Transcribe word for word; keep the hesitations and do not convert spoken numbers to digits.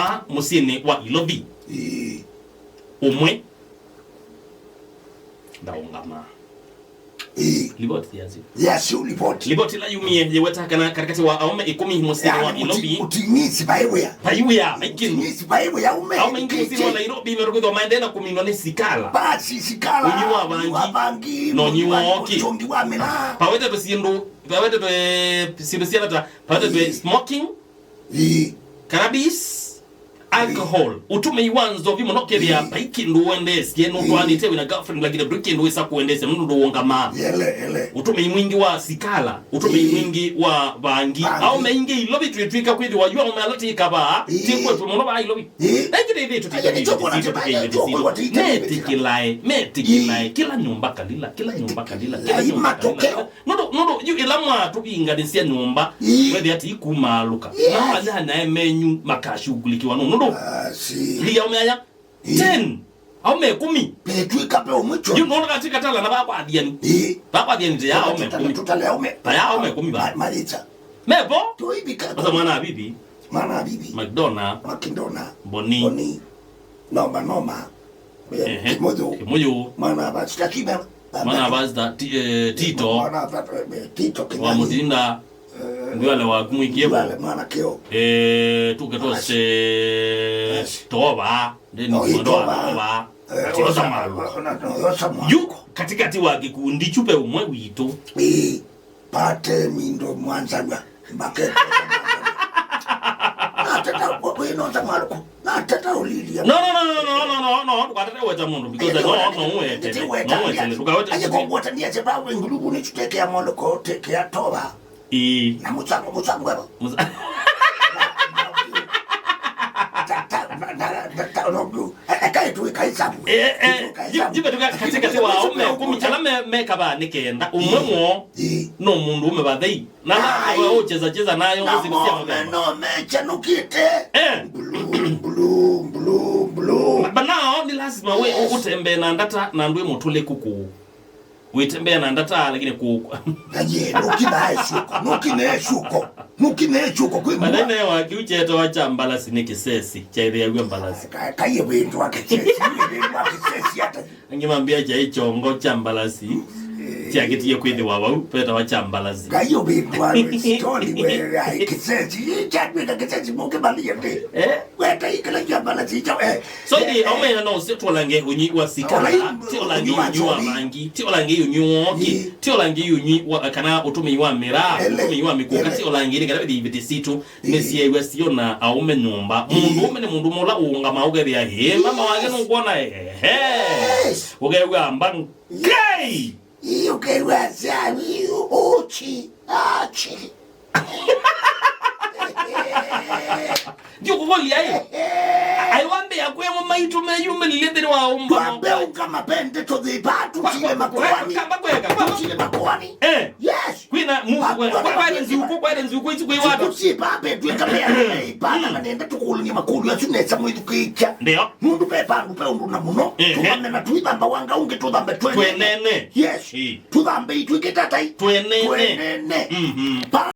mũsyĩnĩ wa Ilovi. Ĩĩ. Ũmwe ndaũngama. Ĩĩ. Livoti yasyo. Yasyo livoti. Livoti ĩla yumie yĩweta kana katĩkatĩ wa aũme ĩkũmi mũsyĩnĩ wa Ilovi. Mũting'isi vai wĩa. Vai wĩa, vai kĩndũ. Mũting'isi vai wĩa, aũme. Aũme aingĩ mũsyĩnĩ wa Nairobi meũkwĩthĩwa maendee na kũminwa nĩ sikala. Basi, sikala, ũnywi wa vangi, ũnywi wa vangi, na ũnywi wa ũkĩ. Mũtũngi wa mĩraa. Pawetetwe syĩndũ, pawetetwe, eh, syĩndũ syana ta, pawetetwe smoking, ĩĩ, cannabis, alcohol, ũtũmĩi wa nzovi mũno, kethĩa vai kĩndũ ũendeesye, nũtwaanĩte wĩna girlfriend, lakini ndũĩ kĩndũ wĩsa kũendeesya, nũndũ ndũũngamaa. Yele, yele. Ũtũmĩi mwingĩ wa sikala, ũtũmĩi mwingĩ wa vangi. Vangi. Aũme aingĩ Ilovi twĩtw'ĩka kwĩthĩwa yu aũme ala twĩkavaa, ĩĩ, twĩkwetwe mũno vaa Ilovi. Ĩĩ. Na ingĩ twĩthĩtw'ĩka metĩkĩlae, metĩkĩlae, kĩla nyũmba kalila, kĩla nyũmba kalila, kĩla nyũmba kalila. Nũndũ, nũndũ yu ĩla mwatũvinganĩsya nyũmba, ĩĩ, wethĩa ti kumaalũka. Yes. Nao anyanya menyu makashughulikiwa nũ. Nũndũ, ah, si, lia aũme aya, ĩĩ, ten, aũme ĩkũmi. Petw'ĩka pe ũmwe choni. Yu nũndũ katĩ katala na vakwathiani. Ĩĩ. Vakwathiani te ya aũme ĩkũmi. Tũtale aũme. Ta ya aũme ĩkũmi va. Ma-, Maritha. Mepo? Tũivika. Asa mwana wa bibi. Mwana wa bibi. McDonald. McDonald. Boni. Boni. Noma, noma. Eh, ehe, Kĩmũyũ. Kĩmũyũ. Mwana wa Pastor Kime. Mwana wa Pastor Ti-, eh, Tito. Mwana wa Pastor, eh, Tito Kĩnani. Wa Mũtinda. Eh, Ndwale waku mwĩkie vo. Ndwale mwana kĩo. Eh, tuke tose. Yes. Tova. Ndeni. Oh, mwana wa Tova. Tova. Eh, ati osa, osa malu. Ona, no, osa malu. Yu katikati wa kĩkundi kyu ve ũmwe witũ. Ĩĩ. Pate mindo mwanzanwa. Mbake. Natata, we, we, no, ta maluku. Natata ulilia. No, no, no, no, no, no, no, no, ndũkatate weta mũndũ, because no, no, ũwetele. No, ũwetele, ndũkawete. Aje kongwatania cheba we ngulugu nĩ tutekea maluku, tekea Tova. Ĩĩ. Na mũchango, mũchango eba. Mũca- Ta, ta, na, na, na, ta, no, eh, eh, kaĩ tũĩ kaĩ sabu. Eh, eh, jibe tuka katikati wa aũme ĩkũmi ala me, mekavaa nĩ kenda. Ũmwe woo, ĩĩ, no mũndũ ũme vathei. Na, na, ai, ũcheza cheza nayo, na ngũsĩ cia ng'ombe mavema. No mechanukite. Eh. Mbulu, mbulu, mbulu, mbulu. Ba-, ba nao ni lazima we, ũ-, ũtembee na ndata na ndwĩ mũtũlĩku kũu. Wĩtembea na ndata, lakini kũkwa. Aye, nũkinae syũko, nũkinae syũko, nũkinae syũko kwĩ mwa. Manene wa kĩu kyetawa kya mbalasi nĩ kĩsesi, kyaĩthĩaw'a mbalasi. Ka-, kaiye wĩndwa kĩsesi, wĩndwa kĩsesi ata. Angĩ mambĩa kyaĩ kyongo kya mbalasi, kyakĩtie kwĩthĩwa vau, vetawa kya mbalasi. Kaiye wĩndwa story we, ai, kĩsesi, kyatwĩka kĩsesi mũkĩmalie ndĩ. Eh? Weta ikala kya mbalasi, kya, eh. So, eh, ĩndĩ, eh, aũme na no ũsĩ tũlange ũnywi wa sikala, tũlange ũnywi wa vangi, tũlange ũnywi wa ũkĩ, tũlange ũnywi wa, kana ũtũmĩi wa mĩraa, ũtũmĩi wa mĩkũka, tũlange nĩ kana iveti sitũ nĩsyaĩw'a sio na aũme nyũmba. Mũndũ ũme nĩ mũndũ mũla ũũngama ũkethĩa, "Ĩ, mama wake nũkwona, ehe." Ũkew'a amba, "Ngai!" Ĩĩ, ũkew'a sya, ĩĩ, ũchi, achi. Ndiũkũkũlya ĩ. Ai wambĩa kwĩmwe maitũ meyumĩlilye nthĩnĩ wa ũmbano. Twambe ũngama pende tũthĩva, tũsile makoani. Kamba kweka. Tũsile makoani. Eh. Yes. Kwĩna musu kweka. Kwa, kwa, kwa nziuko, kwa nziuko isu kwĩ wata. Tũsile pambe twĩka mea, ipana manenda tũkũlũnye makũlyo asu nesa mwĩthukĩĩkya. Ndio. Nũndũ ve vandũ ve ũndũ na mũno. Ehe. Tũthambe na tũithamba wanga ũngĩ tũthambe twenene. Twenene. Yes. Ĩĩ. Tũthambe itwĩkĩte atai? Twenene. Twenene. Mhm. Pa-